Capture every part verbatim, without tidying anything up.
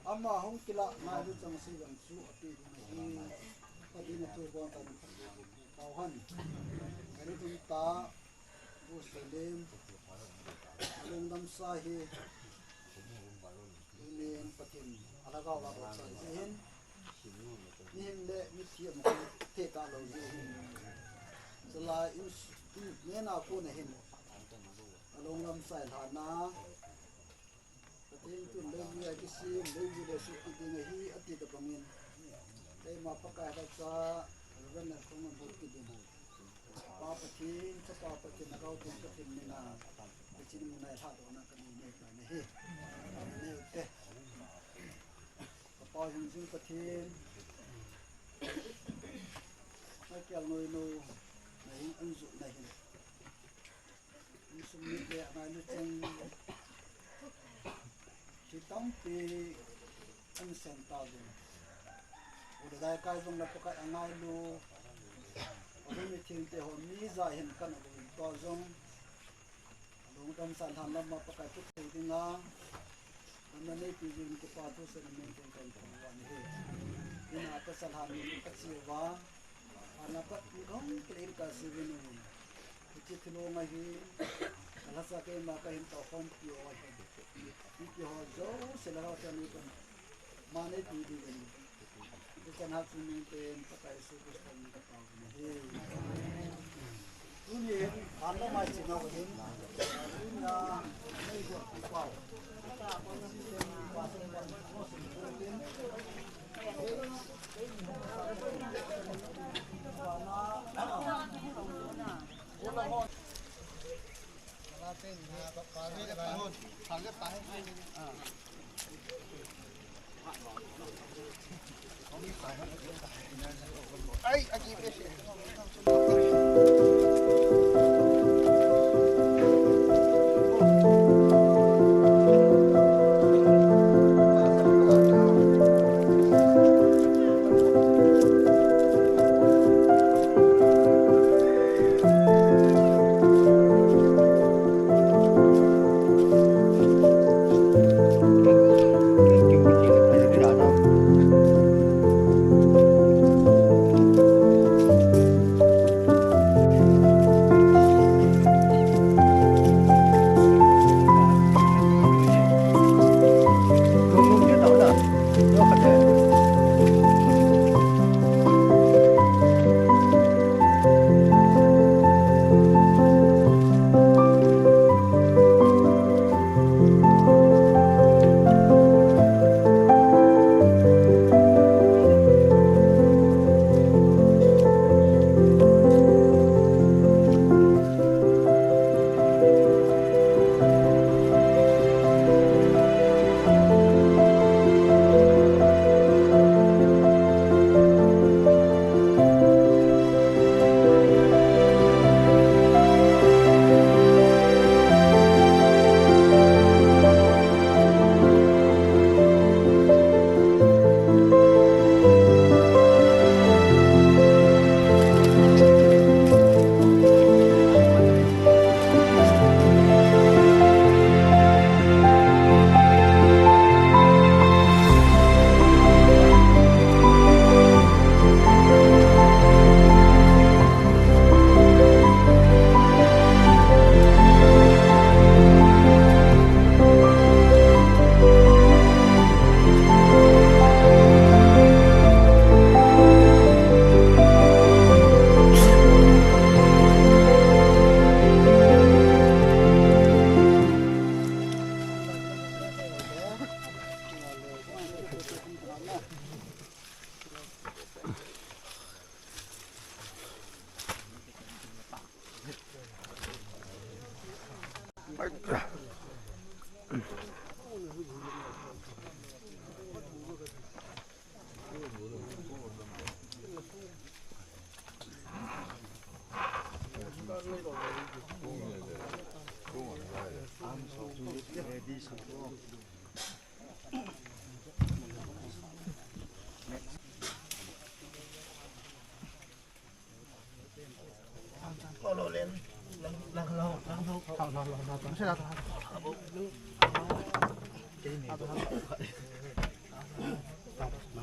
Ama hung kilah ngai lu chang si jang chu api ding ahi. Api na tu bon tan pau han. Ani dun ta bu selim. Alung dam sa hi. Amen. Pathen alhagao la ba sa hi hin. Mihem le mithi ama hung thei talou ji hin. Chalai in, in nena kona hin. Alung lam sai lhana. Pathen tun leivuia kisim, leivu le suhkit ding ahi, ati tabangin. Keima Pakai lhacha, Reverend Nerkhong Ngamhol kit ding. Pa Pathen, Chapa Pathen, Lhagao Theng Pathen mina, Pathen mina lhadohna kanei nei tai nahi. Nei ute. Ka Pa hingjing Pathen. Na kial noi no, na hing anju na hin. Insung mit le angai lu cheng. Thi tampi an sen ta ding. U le dai kai jong le Pakai angai lu. Ahung mi theng te ho mi ja hin kan u to jong. Alung dam sa lhan lam ma Pakai pu thei dinga. Ana neipi jing Kipa thu sen min theng kan thong wa ni he. Ina ka sa lhan ni ka chi wa. Ana pat ni gong kile in ka si vin un. Hiche thilong ahi. Ka lhasa keima ka hin tao khompi u ahi. Hiche ho jouse Lhagao Theng in kan ma neipi ding in. Hichan ha chu min ten Pakai Jesu Christa min ka tao na hi. Tuni hin, an la mai chi nau hin. Tuni a, nei go pi pau.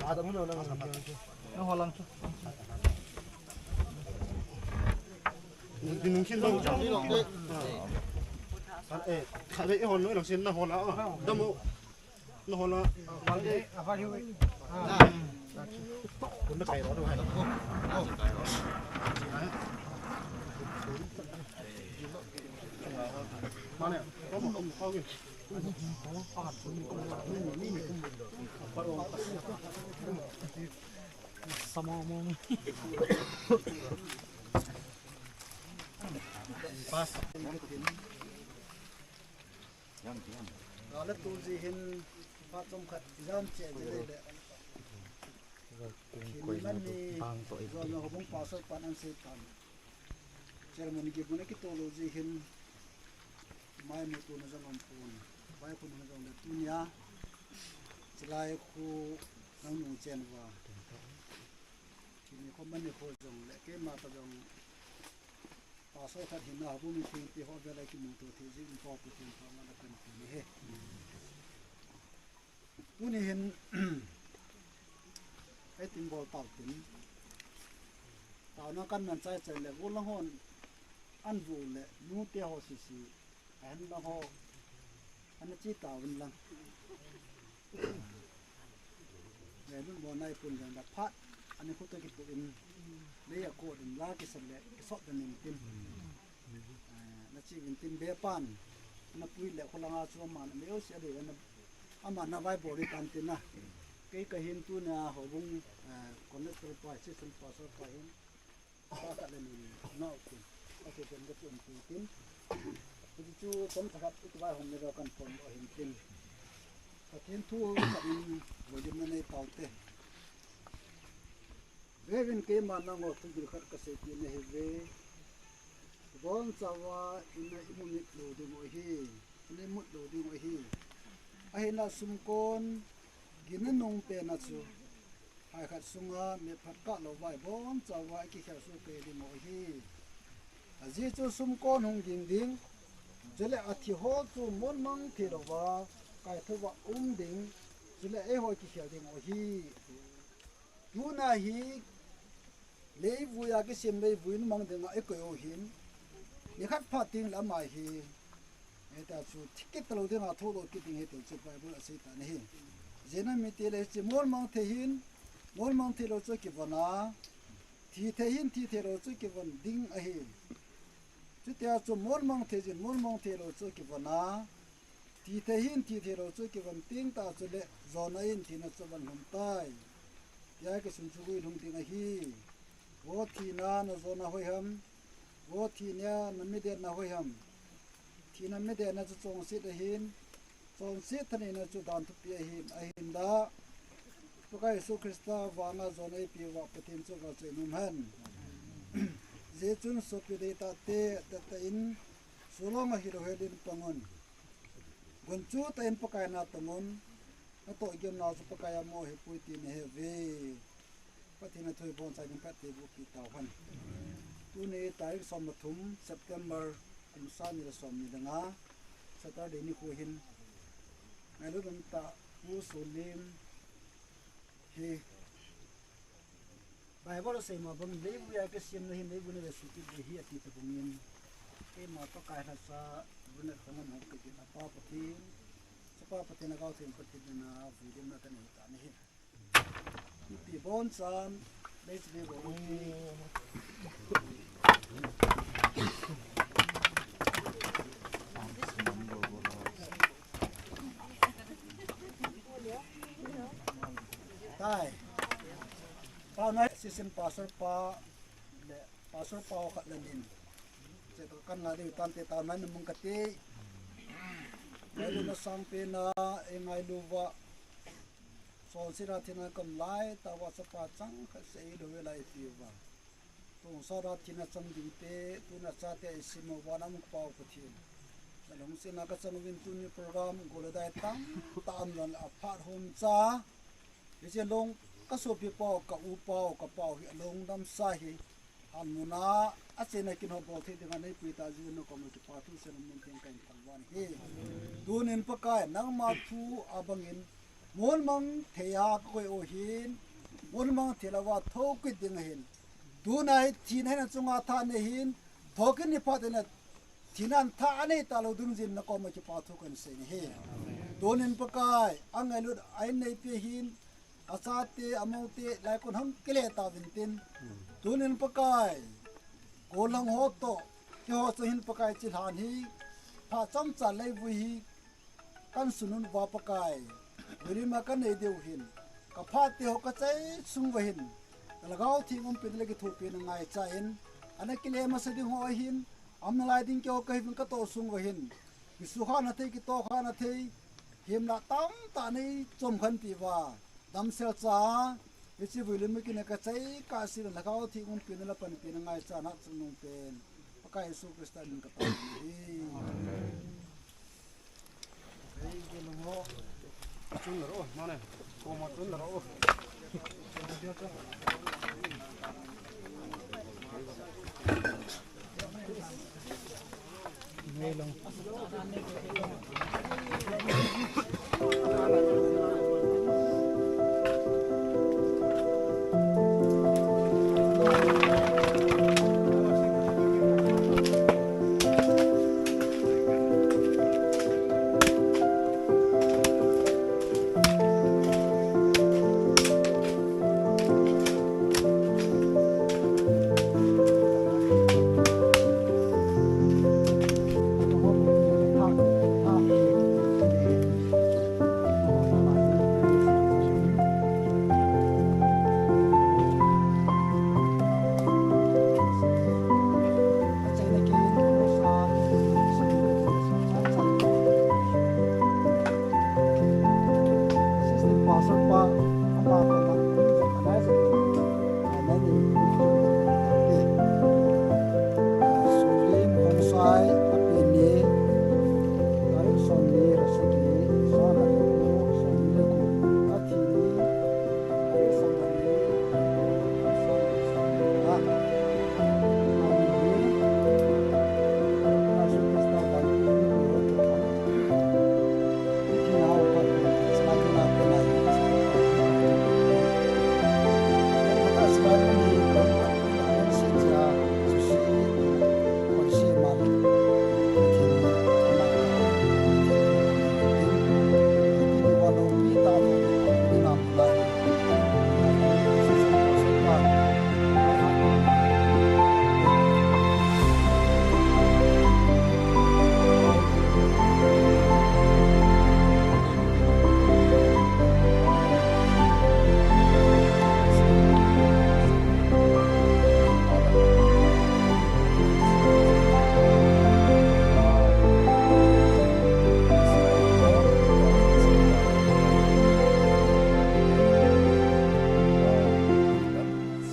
Nang holang chu. Nung khin dong. Eh, khabe i hon noi lang sin na hola. Damo. Na hola. Kun na kai ro do hai. Mane, ko mo ko ko. Gala tu ji hin pa chom khat jam che je le le. Kini man ni jo na hobung pa so pan an se pan. Ceremony ki buna ki to lo ji hin. Mai mu tu na jong am pun. Mai pun na jong le tu nia. Chilai khu nang nu chen va. Kini ko man ni ko jong le keima ta jong. Pastor khat hin na bu mi thing ti ho ve la ki mu tu thi ji in ko pu thing ko ma la kan ti ni he. Tuni hin, hei tin bol tau tin. Tau na kan man chai chai le, gu lang hon, an vu le, nu te ho si si, a hen lang ho, an chi tau in lang. Le nun mo nai pun jang da phat, an khu to ki pu in, le ya ko din la ki san le, ki sot da nin tin. Eh, na chi vin tin be pan, na pui le khu langa chu ama na me o si a de na, ama na vai bol i tan tin na. Kei ka hin tu na ho bung, eh, connector pa, assistant pastor pa hin. Pa ka le ni na o tin. Ka se den ka tu tin tin. Chu chu tom ta khat tu vai hom le kan pon o hin tin. Ka tin tu ka in vo dim na nei tau te. Vevin keima nangho thu gil khat kasei pi na hi ve. Bon chawa ina imu mit lo ding u hi, ina imut lo ding u hi. Ahina sumkon gina nung pe na chu. Hai khat sunga me phat ka lo vai bon chawa iki khel su pe ding u hi. Aji chu sumkon hung ging ding. Chule athi ho chu mon mang thi lo va kai thu va um ding. Chule ei ho iki khel ding u hi. Tuna hi leivui a kisem leivui numang dinga i koi u hin, ni khat phat ding le ama hi, heta chu thi kit lo dinga tholo kit ding hete chu Bible a sei ta na hi. Jena mi te le chi mol mang the hin, mol mang the lo chu kivon a, thi the hin thi the lo chu kivon ding ahi. Chutia chu mol mang the jin mol mang the lo chu kivon a, thi the hin thi the lo chu kivon ting ta chu le, jona in thina chu van hum tai. Tia kisun chu gui lhung ding ahi. Vo thina na jona hoi ham? Vo thina na midetna hoi ham? Thina midetna chu chonset ahin, chonset thanina chu dan thupi ahin, ahin da. Pakai Jesu Christa vanga jona ipi va Pathen chu va chai num hen. Jechun sopi dei ta te, ta ta in, sulong a hilo helin pangun. Gunchu ta in Pakai na tangun, na to giam na chu Pakai a mo hi pui ti na he ve. Pathen a thu bon chai ding phat te bu pi tau han. Tuni tarik som le thum September kum sang ni le som ni le nga Saturday ni khu hin. Ngai lu dum ta Pu Solim hi Bible a sei ma bang leivui a kisem na hin leivui na ve su ti ve hi ati ta bang in. Keima Pakai na sa bu na khang na ka gin a Pa Pathen. Sa Pa Pathen a gau them Pathen na vui dem na ka nei ta ni hi. Pi bon chan, lei chi be bon. Tai. Pa na assistant pastor pa le pastor pa khat le nin. Che ka kan nga de tan te ta na mun ka te. Ngai lu na sang pe na e ngai lu va. Chonset a thina kam lai, ta va sa pa chang khat sei lo ve lai ti va. Tong sa da thina chang ding te, tuna chate i sim u va nam pau Pathen. Sa long sina ka chang vin tuni program gol dai tam, tam lon a phat hom cha. Hiche long ka sopi pau, ka u pau, ka pau hi long dam sa hi. Han muna a chena kin ho bol thei dinga nei pui ta ji no kom ki pa thu sen mun theng ka in thang van hi. Tunin Pakai nangma thu abangin Mun mang thei a kakoi u hin, mun mang thei louva thokit ding ahin. Tuna hi thina hin achunga tha nei hin, thokit ni phat in thina in tha anei talou ding jeh in nakoma kipa thu kahin sei ahi. Tunin Pakai, angailut a in neipi hin, achate, amoute, laikon hung kile tauvin tin. Tunin Pakai, gollhang ho toh, keiho chunga hin Pakai chilhan hi, phat chomcha leivui hi, kahin sunun uva Pakai. Wilima kanei diu hin. Kaphat teho kachai sung uva hin. Lhagao Theng umpina le kithopina ngaicha in. Ana kile masa ding ho hin. Aumna lai ding keiho kahiuvin katoh sung uva hin. Kisukha na thei, kitohkha na thei. Himlah tamtah nei chomkhanpi uva. Damsel cha. Hiche Wilima kine kachai kahse le Lhagao Theng umpina le panpina ngaicha na chungnung pen. Pakai Jesu Christa min in katao ahi. Amen.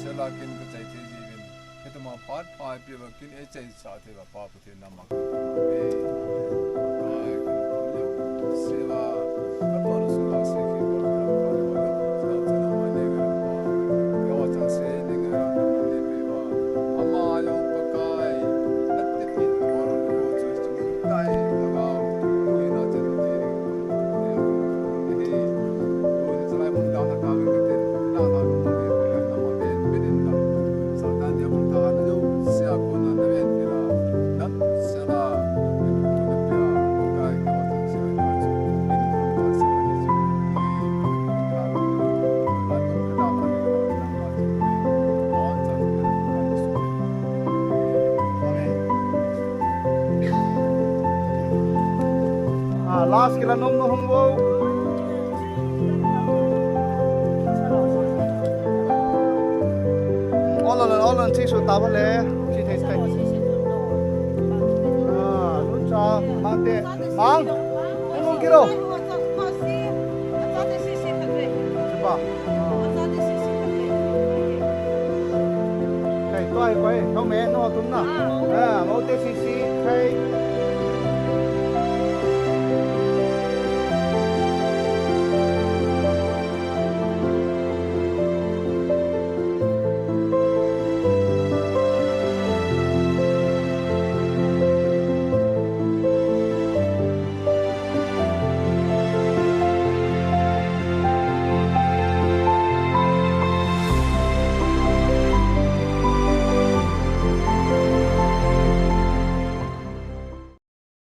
Sela kin kachai thei jiuvin. Hitobang phat pha eipeuva kin eichaisah thei uva Pa Pathen nama. Ah, last kila nom na hung bo. Olon, olon, chi su ta ba le. Chi thei thei. Ah, lun cha, mang te, mang. Hung hung kilo. Chi ba. Kai, toi, koi, kau me, no, tum na. Ah, mau te si si, kai.